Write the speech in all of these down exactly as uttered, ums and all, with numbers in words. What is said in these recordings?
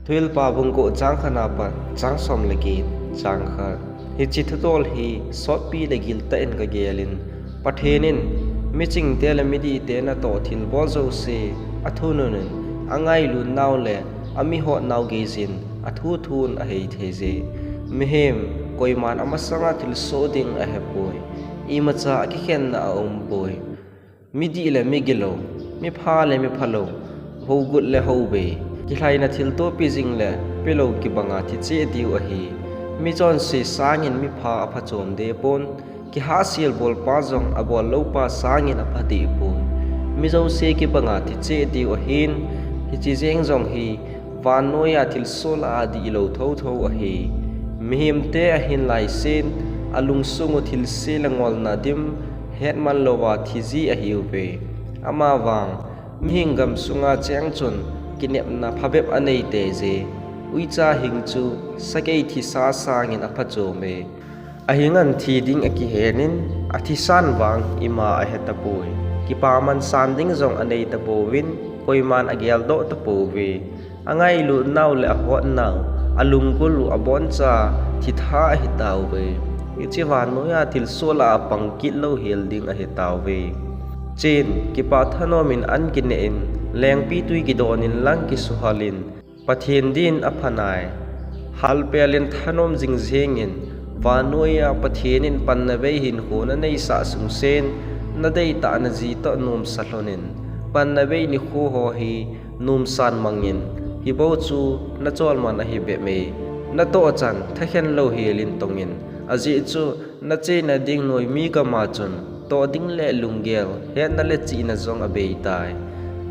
Thuhilpa bung ko chang khat na pat chang som le get, chang khat. Hiche thudol hi sotpi le giltah in kagelin, Pathen in michingte le midihte natoh thilbol jouse athunun in, angailut nau le amihot nau geiyin athuthun ahei thei je. Mihem koiman amasanga thilsoh ding ahepoi. Imacha akikhenna aumpoi. Midih le migilou, mipha le miphalou, hougut le houbei, kilhaina thilto pejing le pelou kibanga thicheh diu ahi. Michonse sangin mipha aphachom dehpon, kihahsel bolpa jong abol loupa sangin apha dehpon. Mi jouse kibanga thicheh diu ahin, hiche jeng jong hi vannoiya thilsoh lah a dihlou thotho ahi. Mihemte ahin laisen, alungsungu thilse le ngolna dim hetman louva thiji ahiuve. Amavang, mihing gamsunga cheng chun kinepna phabep anei teije. Uicha hing chu sakei thisa sangin aphachome. Ahingan thi ding akihenin, athisan vang ima ahetapoi. Kipaman san ding jong aneitapouvin, koiman ageldoh tapouve. Angailut nau le ahot nau, alunggul u aboncha thitha ahitauve. Hiche vannoiya thilsoh lah a pang kit louhel ding ahitauve. Chen, kipa thanomin an kinehin, lengpitwi kidonin lang kisuhalin, Pathen din aphanai. Halpelin thanom jingjingin, vannoiya Pathen in panna bei hinkho naneisah sungsen, nadeitah naji toh nomsa lhonin, panna bei nikho ho hi nomsan mangin, hibou chu nachol man ahi bep e. Natoh chan thakhen louhelin tongin, ajeh chu nachena ding noimi gama chun toh ding le lunggel, hetna le chihna jong abeitai.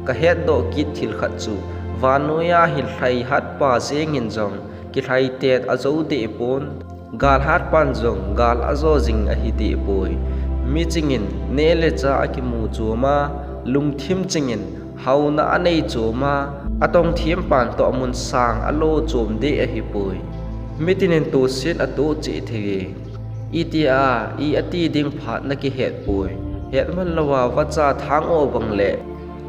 Kahetdoh kit thil khat chu, vannoiya hi lhai hatpa jengin jong kilhaitet ajou dehpon, gal hatpan jong gal ajo jing ahi dehpoi. Michingin neh le chah akimu choma, lungthim chingin hauna anei choma, atongthempan toh mun sang alo chom deh ahipoi. Mitinin tohset atoh cheh theiye. Itia i ati ding phat nakihetpoi. Hetman louva vacha thang-o bang le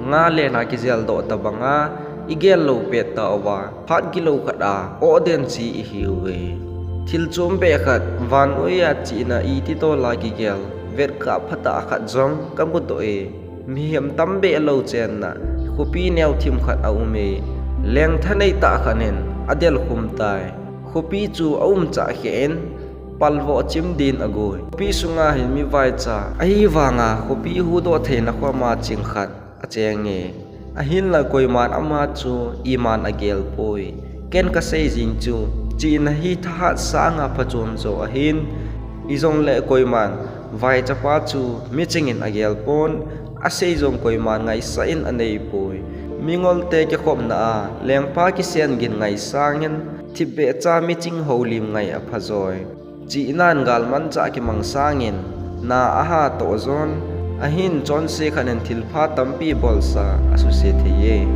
nga lena kijeldoh tabanga igel lou pet tauva, phat gilou khat a oh den chi ihiuve. Thil chombeh khat, vannoiya chihna iti tola kigel vetkah phatah khat jong kamudoh e. Mihem tambeh lou chenna khopi neothim khat aume. Lengtha neitah khat in adelkhum tai. Khopi chu aumchah khen, palvoh chim din agoi. Khopi sunga hin mi vaicha ahivanga khopi huhdoh theina khoma ching khat achenge. Ahinla koiman ama chu iman agelpoi. Ken kasei jing chu, chihna hi thahat sanga phachom jo ahin, ijongle koiman vaichapa chu michingin agelpon, asei jong koiman ngaisah in aneipoi. Mingolte kikhopna a lengpa kisengin ngai sangin, thipbeh cha miching houlim ngai aphajoi. Chihnan galmanchah kimang sangin na ahatoh jon, ahin chonse khat in thilpha tampi bolsa asuse theiye.